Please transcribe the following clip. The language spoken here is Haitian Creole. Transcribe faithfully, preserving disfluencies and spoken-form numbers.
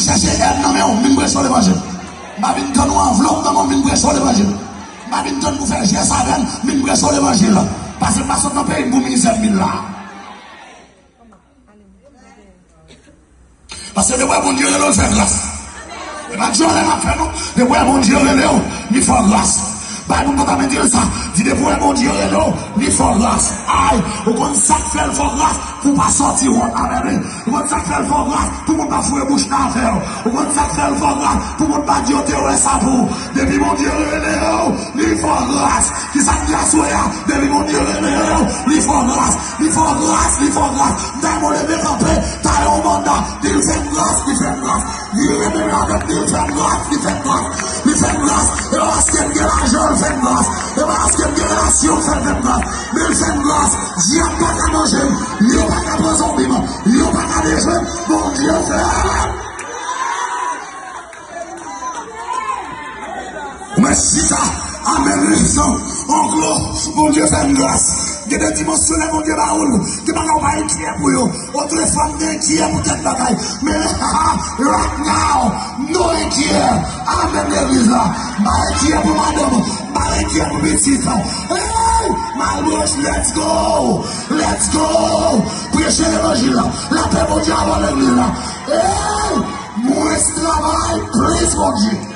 Chèche èd nan men w, m vin preche w levanjil. M pa vin tann yon anvlòp nan men w, m vin preche w levanjil. M pa vin tann pou fè jès avè m, m vin preche w levanjil. Paske m pa sot nan peyi m pou mizè m vin la. Paske depi Bondye rele w, l fè gras. E pa djòlè m ap fè non. Depi Bondye rele w, li fè w gras. Bay moun kontan men di l sa. Di depi Bondye rele w, li fè w gras. Ay, ou konn sa k fè l fè w gras pou w pa sòti wont avè l. Ou konn sa k fè l fè w gras pou moun pa foure bouch nan afè w. Ou konn sa k fè l fè w gras pou moun pa di yo te wè sa pou ou. Depi Bondye rele w, li fè w gras. Kisa k di aswè a? Depi Bondye rele w, li fè w gras. Li fè w gras, li fè w gras. Dèmon leve kanpe, talè yon manda, di l fè m gras, li fè m gras. Li rele avè m, di l fè m gras, li fè m gras. Li fè m gras, e pa paske m gen lajan, l fè m gras. E pa paske m gen relasyon, l fè, l fè m gras. Men l fè m gras, dyab pa ka manje m, lyon pa ka pran zonbi m, lyon pa ka dejwe m, Bondye fè m. Ou mèt chita. Amèn, rezon. An gwo, Bondye fè m gras. Gen de dimansyon lè Bondye ba ou l, gen bagay ou pa enkyè pou yo. Otrefwa, m te enkyè pou kèk bagay. Men, right now, m no enkyè. Amèn, legliz la. M pa enkyè pou madanm. M pa enkyè pou pitit. Hey! Malbouch, let's go! Let's go! Preche levanjil la. Lapè Bondye avè w, legliz la. Hey! Mwens travay, plis Bondye.